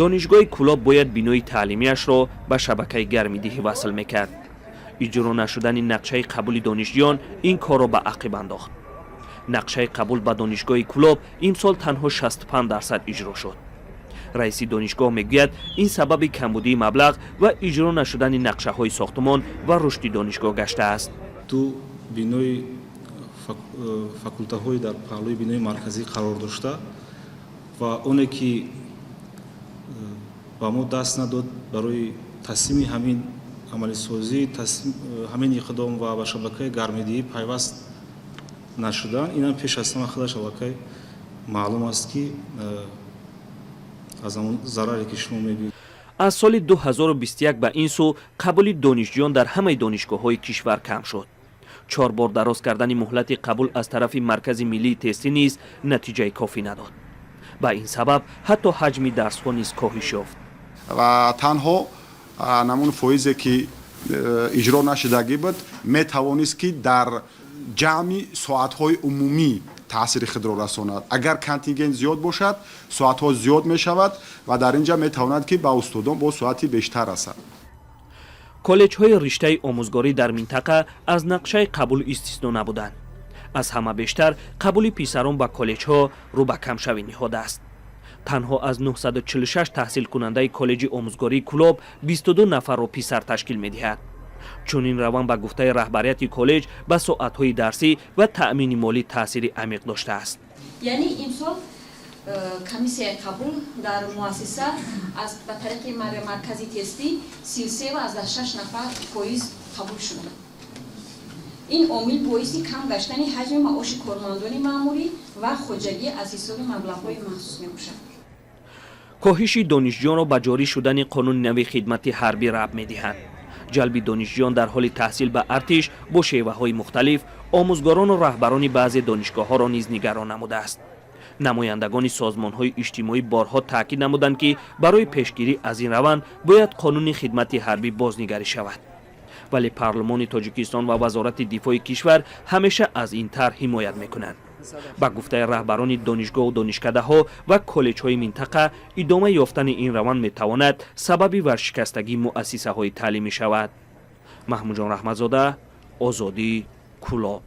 Донишгоҳи Кӯлоб бояд бинои таълимиашро ба шабакаи гармидиҳӣ васл мекард. Иҷро нашудани нақшаи қабули донишҷӯён ин корро ба ақиб андохт. Нақшаи қабул ба донишгоҳи Кӯлоб имсол танҳо 65% иҷро шуд. Раиси донишгоҳ мегӯяд, ин сабаби камбудии маблағ ва иҷро нашудани нақшаҳои сохтумон ва рушди донишгоҳ гаштааст. Ду бинои факултаҳои дар паҳлӯи бинои марказӣ қарор дошта ва оне ки ба мо даст надод барои таслими ҳамин амалисозӣ, ҳамин иқдом ва ба шабакаи гармидиҳӣ пайваст нашудан, инам пеш аз ҳама худаш аллакай маълум аст, ки аз ҳамон зараре ки шумо мегӯед. Аз соли 2021 ба ин сӯ қабули донишҷӯён дар ҳамаи донишгоҳҳои кишвар кам шуд. Чор бор дароз кардани муҳлати қабул аз тарафи Маркази миллии тестӣ низ натиҷаи кофӣ надод. Ба ин сабаб ҳатто ҳаҷми дарсҳо низ коҳиш ёфт. Ва танҳо ҳамун фоизе ки иҷро нашудагӣ буд, метавонист, ки дар ҷамъи соатҳои умумӣ таъсири худро расонад. Агар контингент зиёд бошад, соатҳо зиёд мешавад ва дар ин ҷа метавонад, ки ба устодон бо соати бештар расад. Коллеҷҳои риштаи омӯзгорӣ дар минтақа аз нақшаи қабул истисно набуданд. Аз ҳама бештар қабули писарон ба коллеҷҳо рӯ ба камшавӣ ниҳодааст. Танҳо аз 946 таҳсилкунандаи коллеҷи омӯзгории Кӯлоб 22 нафарро писар ташкил медиҳад. Чунин раванд, ба гуфтаи раҳбарияти коллеҷ, ба соатҳои дарсӣ ва таъмини молӣ таъсири амиқ доштааст. Яъне имсол комиссияи қабул дар муассиса аз ба тариқи маркази тестӣ 33,6 нафар фоиз қабул шуданд. Ин омил боиси кам гаштани ҳаҷми маоши кормандони маъмурӣ ва хоҷагӣ аз ҳисоби маблағҳои махсус мебошад. Коҳиши донишҷӯёнро ба ҷорӣ шудани қонуни нави хидмати ҳарбӣ рабт медиҳанд. Ҷалби донишҷӯён дар ҳоли таҳсил ба артиш бо шеваҳои мухталиф омӯзгорону раҳбарони баъзе донишгоҳҳоро низ нигарон намудааст. Намояндагони созмонҳои иҷтимоӣ борҳо таъкид намуданд, ки барои пешгирӣ аз ин раванд бояд қонуни хидмати ҳарбӣ бознигарӣ шавад, вале парлумони Тоҷикистон ва Вазорати дифои кишвар ҳамеша аз ин тарҳ ҳимоят мекунанд. Ба гуфтаи раҳбарони донишгоҳу донишкадаҳо ва коллеҷҳои минтақа, идома ёфтани ин раванд метавонад сабаби варшикастагии муассисаҳои таълимӣ шавад. Маҳмудҷон Раҳматзода, Озодӣ, Кӯлоб.